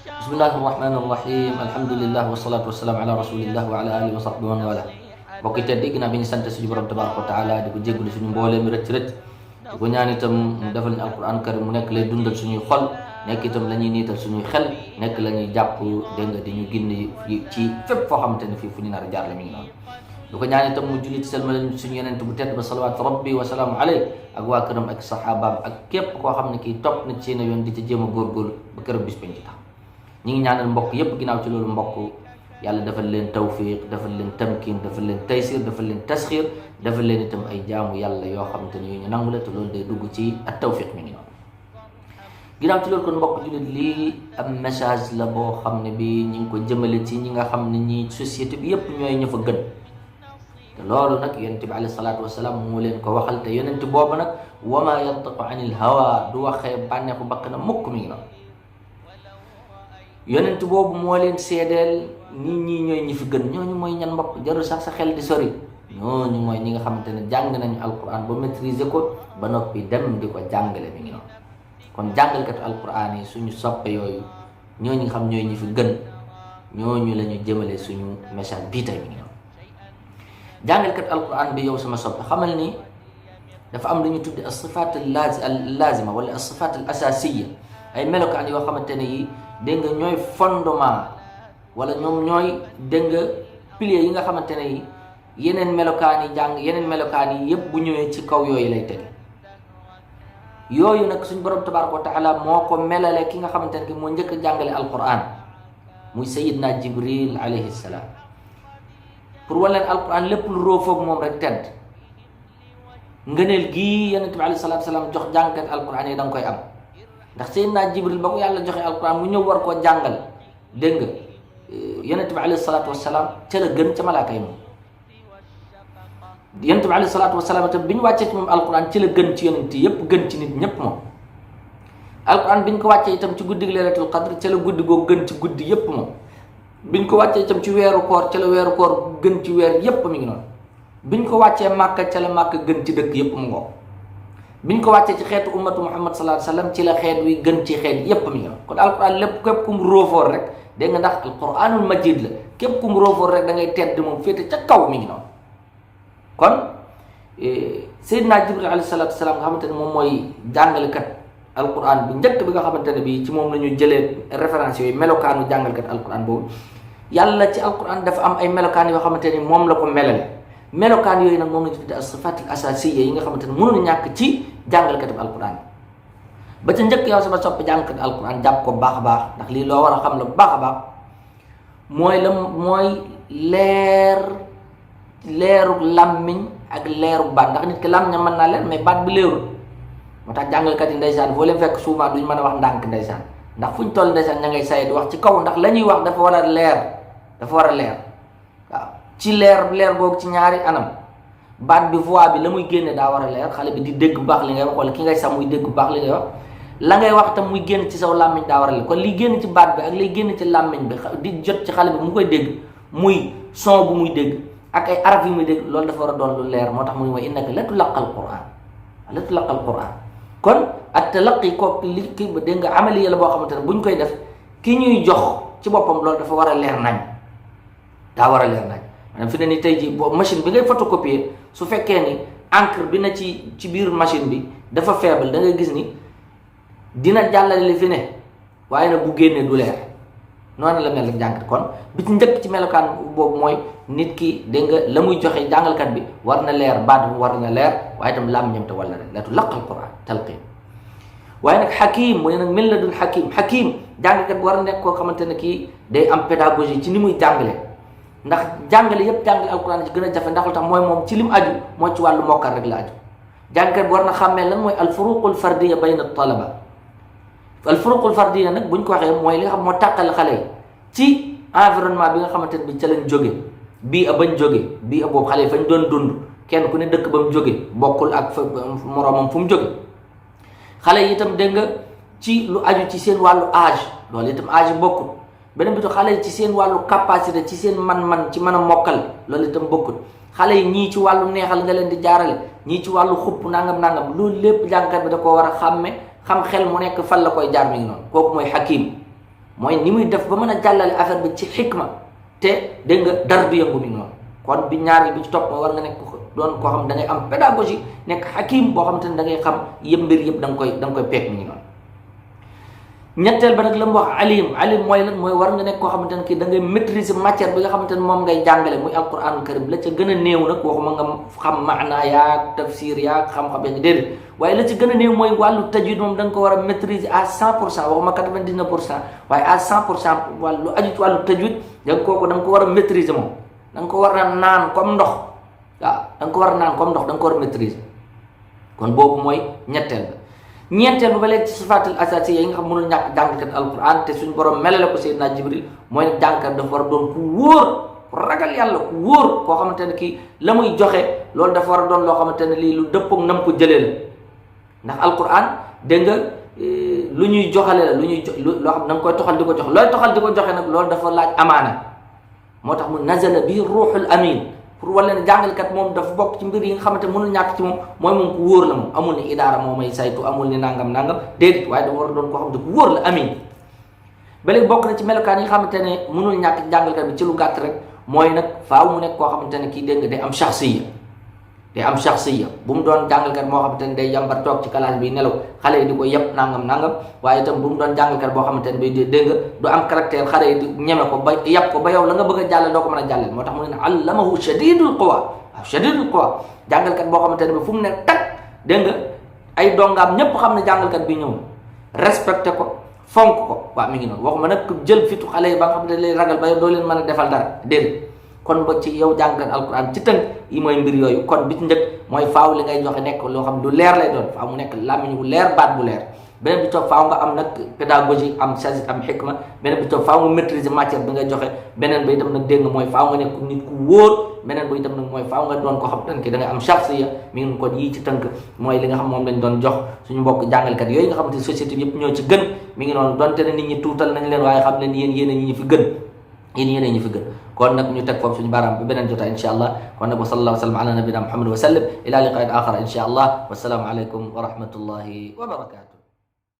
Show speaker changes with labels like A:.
A: Bismillahirrahmanirrahim. Alhamdulillah wassalatu wassalamu ala rasulillah wa ala alihi wa sahbihi wa man wala. Mbokk yi tedd ginnaaw bi ñu sant suñu borom tabaraka wa taala di ko jégalu suñu mbooleem rëcc rëcc di ko ñaan itam mu defal ñu alquran karim mu nekk lay dundal suñuy xol nekk itam la ñuy niital suñuy xel nekk la ñuy jàpp dégg nga di ñu gindi ci fépp foo xamante ne fii fu ñu nar a jaar la mi ngi noonu du ko ñaan itam mu julli ci selmal suñu yonent bu tedd ba salawaatu rabbi wa salaamu alayhi ak waa këram ak saxaabaam ak képp koo xam ne kii topp na ci seen yoon di ci jéem a góorgóorlu ba këram bis penc tax ñi ngi ñaanal mbokk yépp ginnaaw ci loolu mbokk yàlla defal leen tawfiq defal leen tamkin defal leen taysir defal leen tasxir defal leen itam ay jaamu yàlla yoo xamante ne yu ñu nangu la te loolu day dugg ci ak tawfiq mi ngi noonu ginnaaw ci loolu kon mbokk jullit lii am message la boo xam ne bi ñi ngi ko jëmale ci ñi nga xam ne ñi société bi yépp ñooy ña fa gën te loolu nag yonent bi alayhi salaatu wasalaam moo leen ko waxal te yonent boobu nag wama yantiqu anil hawa du waxee bànneexu bakkanam mukk mi ngi noonu yonent boobu moo leen seedeel nit ñi ñooy ñi fi gën ñooñu mooy ñan mbokk jarul sax sa xel di sori ñooñu mooy ñi nga xamante ne jàng nañu alquran ba maîtriser ko ba noppi dem di ko jàngale mi ngi noonu kon jàngalkatu alquran yi suñu soppe yooyu ñooñu nga xam ñooy ñi fi gën ñooñu la ñu jëmale suñu message bii tey mi ngi noonu jàngalkatu alquran bi yow sama soppe xamal ni dafa am lu ñu tudde as-sifaat al-lazima wala as-sifaat al-asasiya ay melokaan yoo xamante ne yi dégg nga ñooy fondement wala ñoom ñooy dégg nga piliers yi nga xamante ne yi yeneen melokaan yi yeneen melokaan yi yépp bu ñëwee ci kaw yooyu lay tege yooyu nag suñ borom tabaraka wa taala moo ko melale ki nga xamante ne ki moo njëkk a jàngale alquran muy sayidna jibril alayhi salaam pour wala leen alquran lépp lu róofoog moom rek tedd ngëneel gii yonent bi alayhi salaatu salaam jox jàngkat alquran yi da nga koy am ndax sayidna jibril ba ko yàlla joxe alquran mu ñëw war koo jàngal dégg nga yonent bi alayhi salaatu wasalaam ca la gën ca malaaka yi moom yonent bi alayhi salaatu wasalaam itam bi ñu wàccee ci moom alquran ci la gën ci yonent yépp gën ci nit ñépp moom alquran bi ñu ko wàccee itam ci guddi laylatul qadr ca la guddi goo gën ci guddi yépp moom bi ñu ko wàccee itam ci weeru koor ca la weeru koor gën ci weer yépp mi ngi noonu bi ñu ko wàccee màkka ca la màkka gën ci dëkk yépp mu ngoo bi ñu ko wàccee ci xeetu ummatu muhammad sallallahu alayhi wasallam ci la xeet wi gën ci xeet yépp mi ngi noonu kon alquran lépp képp ku mu róofoor rek dégg nga ndax alquranul majid la képp ku mu róofoor rek da ngay tedd moom féete ca kaw mi ngi noonu kon Seydina Jibril alayhi salaatu wasalaam nga xamante ne moom mooy jàngalekat alquran bu njëkk bi nga xamante ne bi ci moom la ñu jëlee référence yooyu melokaanu jàngalekat alquran boobu yàlla ci alquran dafa am ay melokaan yoo xamante ni moom la ko melale melokaan yooyu nag moom la ñu tuddee as-sifaat al-asaasiyya yi nga xamante ne mënul ñàkk ci jàngalekat alquran ba ca njëkk yow sama soppi jàngalekat alquran jàpp ko baax a baax ndax lii loo war a xam la bu baax a baax mooy leeru làmmiñ ak leeru baat ndax nit ki làmmiñam mën naa leer mais baat bi leerul moo tax jàngalekat yi ndeysaan foo leen fekk souvent duñ mën a wax ndànk ndeysaan ndax fuñ toll ndeysaan ña ngay say di wax ci kaw ndax la ñuy wax dafa war a leer waaw ci leer boobu ci ñaari anam baat bi voix bi la muy génne daa war a leer xale bi di dégg bu baax li ngay wax wala ki ngay sax muy dégg bu baax li ngay wax la ngay wax tam muy génn ci saw làmmiñ daa war a leer kon li génn ci baat bi ak lay génn ci làmmiñ bi di jot ci xale bi mu koy dégg muy son bu muy dégg ak ay araf yi muy dégg loolu dafa war a doon lu leer moo tax mu ne wa innaka la tulaqal quran kon ak talaqi ko li ki ba dégg nga amaliya la boo xamante ne bu ñu koy def ki ñuy jox ci boppam loolu dafa war a leer nañ daa war a leer nañ maanaam fi ne ni tey ji boobu machine bi ngay photocopier su fekkee ni encre bi na ci biir machine bi dafa faible da ngay gis ni dina jàllale li fi ne waaye nag bu génnee du leer noonu la mel rek jàngat kon bi ci njëkk ci melokaan boobu mooy nit ki dégg nga la muy joxe jàngalkat bi war na leer baat bi war na leer waaye itam làmmiñam te wala rek la tulaqal quran talqin waaye nag xakim mu ne nag min ladun xakim jàngalkat bi war a nekk koo xamante ne kii day am pédagogie ci ni muy jàngale ndax jàngale yépp jàngale alquran ci gën a jafe ndax lu tax mooy moom ci lim aju mooy ci wàllu mokkal rek la aju jàngalkat bi war na xàmmee lan mooy alfuruqul fardiya bayna talaba alfuruqul fardiya nag buñ ko waxee mooy li nga xam moo tàqale xale yi ci environnement bi nga xamante ne bi ca lañ jóge bii a bañ jóge bii a boobu xale yi fañ doon dund kenn ku ne dëkk ba mu jóge bokkul ak fa moroomam fu mu jóge xale yi itam dégg nga ci lu aju ci seen wàllu âge loolu itam âge bokkul beneen bi xale yi ci seen wàllu capacité ci seen man-man ci mën a mokkal loolu itam bokkul xale yi ñii ci wàllu neexal nga leen di jaarale ñii ci wàllu xupp nangam loolu lépp jàngkat bi da ko war a xàmme xam xel mu nekk fan la koy jaar mi ngi noonu kooku mooy xakim mooy ni muy def ba mën a jàllale affaire bi ci xikma te dégg nga dara du yëngu mi ngi noonu. kon bi ñaari bi ci topp war nga nekk doon koo xam da ngay am pédagogie nekk hakim boo xamante ne da ngay xam yëpp mbir yëpp da nga koy peeg mi ngi noonu. ñetteel ba nag la mu wax alim mooy lan mooy war nga nekk koo xamante ne kii da ngay maîtriser matière bi nga xamante ne moom ngay jàngale muy alquran karim la ca gën a néew nag waxuma nga xam maanaa yaag tafsir yaag xam-xam yaag déedéet waaye la ci gën a néew mooy wàllu tajwid moom da nga ko war a maîtriser à 100% waxuma 99% waaye à 100% wàllu aju ci wàllu tajwid da nga kooku da nga ko war a maîtriser moom da nga ko war a naan comme ndox waaw da nga ko war a naan comme ndox da nga ko war a maîtriser kon boobu mooy ñetteel ba. ñeenteel ba léegi ci sifaatul asaasiya yi nga xam mënul ñàkk jàngkat alquran te suñu borom melale ko Seydina Jibril mooy nag jàngkat dafa war a doon ku wóor ku ragal yàlla ku wóor koo xamante ne kii la muy joxe loolu dafa war a doon loo xamante ne lii lu dëppoog nam ko jëlee la ndax alquran dégg nga lu ñuy joxale la loo xam da nga koy toxal di ko jox looy toxal di ko joxe nag loolu dafa laaj amaana moo tax mu nazala bi ruuxul amin pour wala ne jàngalkat moom dafa bokk ci mbir yi nga xamante mënul ñàkk ci moom mooy moom ku wóor la moom amul ni idaara moo may saytu amul ni nangam déedéet waaye dafa war a doon koo xamante ku wóor la amin ba léegi bokk na ci melokaan yi nga xamante ne mënul ñàkk jàngalkat bi ci lu gàtt rek mooy nag faaw mu nekk koo xamante ne kii dégg nga day am shaxsiya bu mu doon jàngalkat moo xamante ne day yambar toog ci classe bi nelaw xale yi di ko yëpp nangam waaye itam bu mu doon jàngalkat boo xamante ne bi dégg nga du am caractère xale yi di ñeme ko ba yàpp ko ba yow la nga bëgg a jàlle doo ko mën a jàllale moo tax mu ne allamahu shadidul quwa jàngalkat boo xamante ne bi fu mu ne tag dégg nga ay dongaam ñépp xam ne jàngalkat bi ñëw respecté ko fonk ko waaw mi ngi noonu waxuma nag jël fitu xale yi ba nga xamante ne lay ragal ba yow doo leen mën a defal dara déedéet kon ba ci yow jàngkat alquran ci tënk yi mooy mbir yooyu kon bi ci njëkk mooy faaw li ngay joxe nekk loo xam du leer lay doon faaw mu nekk làmmiñ bu leer baat bu leer beneen bi toog faaw nga am nag pédagogie am sagesse am xikma beneen bi toog faaw nga maîtriser matière bi ngay joxe beneen ba itam nag dégg nga mooy faaw nga nekk nit ku wóor beneen ba itam nag mooy faaw nga doon ko xam tënk da ngay am shakhsiya mi ngi kon yii ci tënk mooy li nga xam moom lañ doon jox suñu mbokk jàngalkat yooyu nga xamante société bi yëpp ñoo ci gën mi ngi noonu donte ne nit ñi tuutal nañ leen waaye xam leen yéen ñi fi gën yéen ñi fi gën kon nag ñu teg foofu suñu baaraam bi beneen jotaay insha allah kon nag wa sallallahu wa sallam ala nabina muhammad wa sallam ila liqain axara insha allah wassalaamu aleykum wa rahmatullahi wa barakatuh